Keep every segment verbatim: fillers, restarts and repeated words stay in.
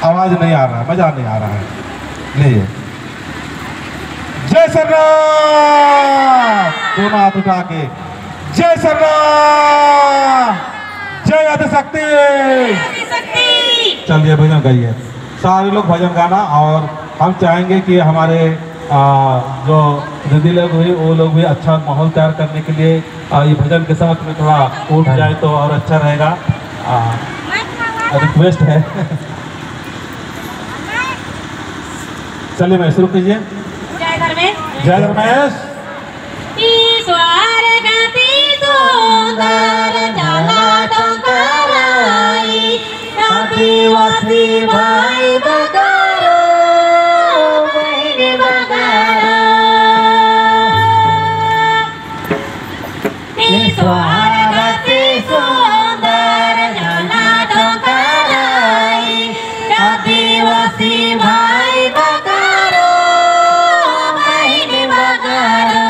आवाज नहीं आ रहा है, मजा नहीं आ रहा है। नहीं है। जय सरना। दोनों हाथ उठा के। जय सरना। जय आदिशक्ति। चलिए भजन गाइए। सारे लोग भजन गाना और हम चाहेंगे कि हमारे, आ, जो दीदी लोग हुई, वो लोग भी अच्छा माहौल तैयार करने के लिए, आ, ये भजन के साथ में थोड़ा उठ जाए तो और अच्छा रहेगा। आ, request है। चलिए, मैं शुरू कीजिए। जय धर्मेश। जय धर्मेश। ती स्वर्ग ती सुंदर जला टंकारई, आदिवासी भाई बगारो, बहिन बगारो। ती स्वर्ग ती सुंदर जला टंकारई, आदिवासी भाई बगारो, बहिन बगारो।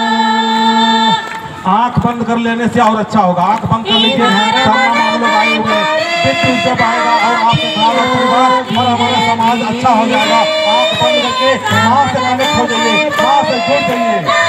आँख बंद कर लेने से और अच्छा होगा। आँख बंद कर लीजिए, सब मामा लोग आए हुए हैं। बिल्कुल जब आएगा और आपके घर और परिवार और हमारा समाज अच्छा हो जाएगा। आँख बंद करके माँ से connect हो जाइए, माँ से जुड़ जाइए।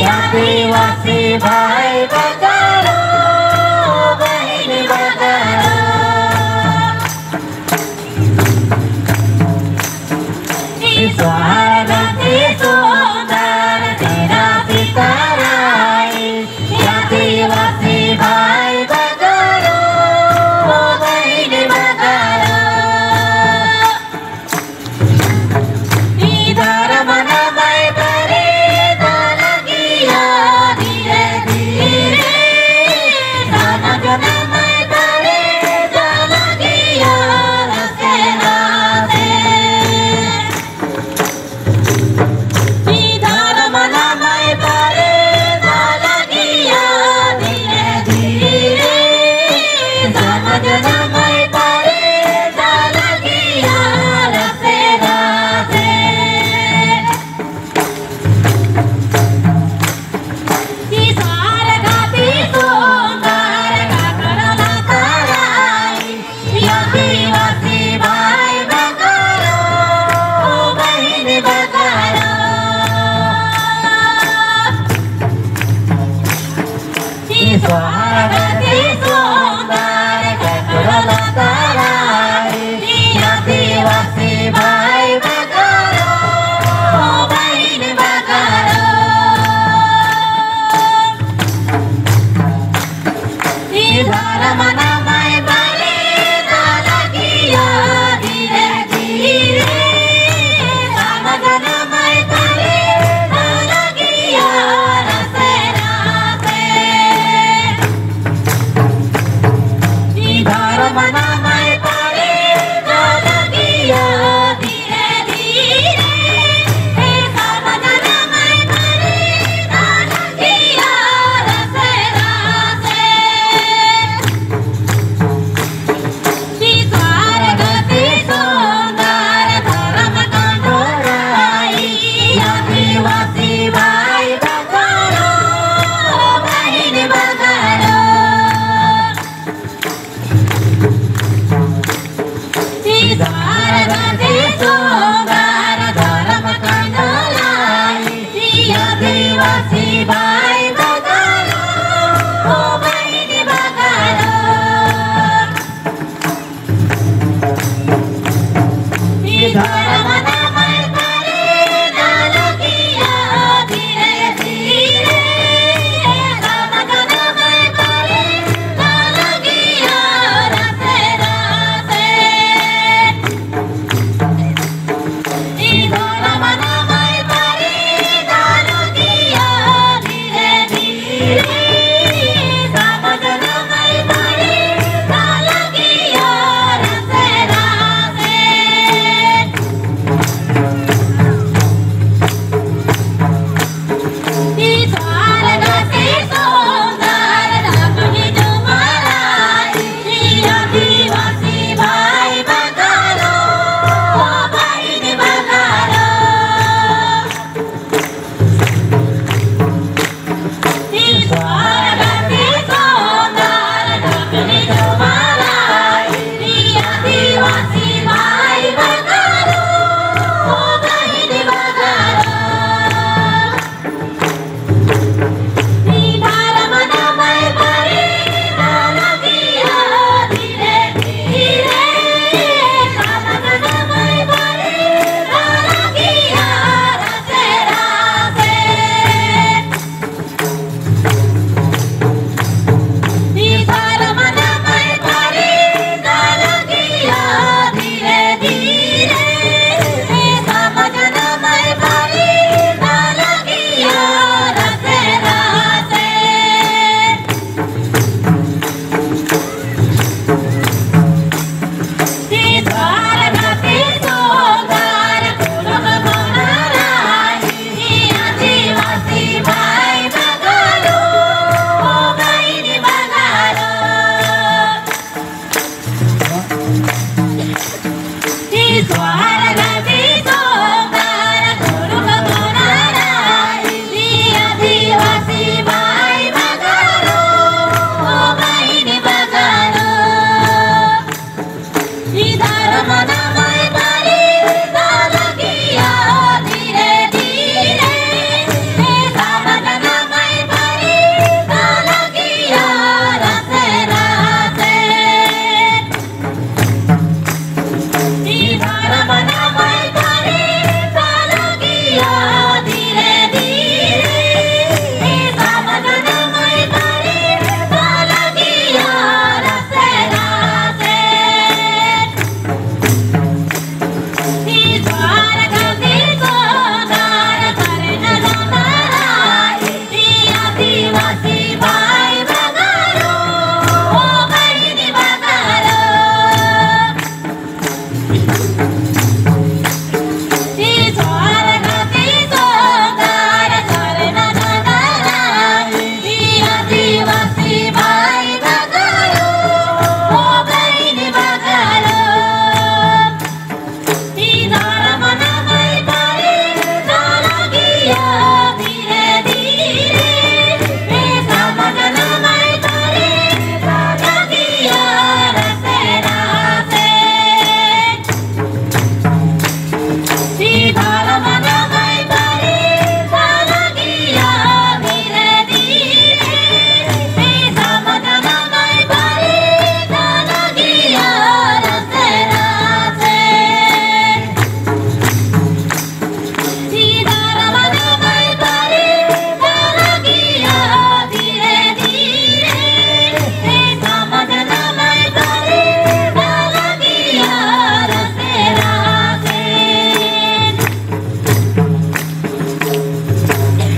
आदिवासी भाई बगारो, बहिन बगारो। स्वर्ग ती सुंदर सिरा सितराई, आदिवासी भाई बगारो, बहिन बगारो।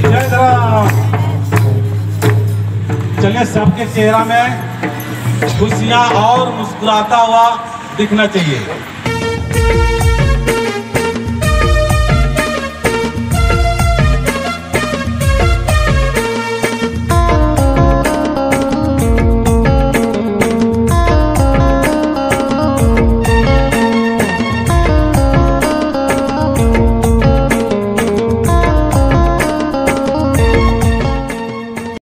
जय धर्म। चलिए, सबके चेहरा में खुशियाँ और मुस्कुराता हुआ दिखना चाहिए।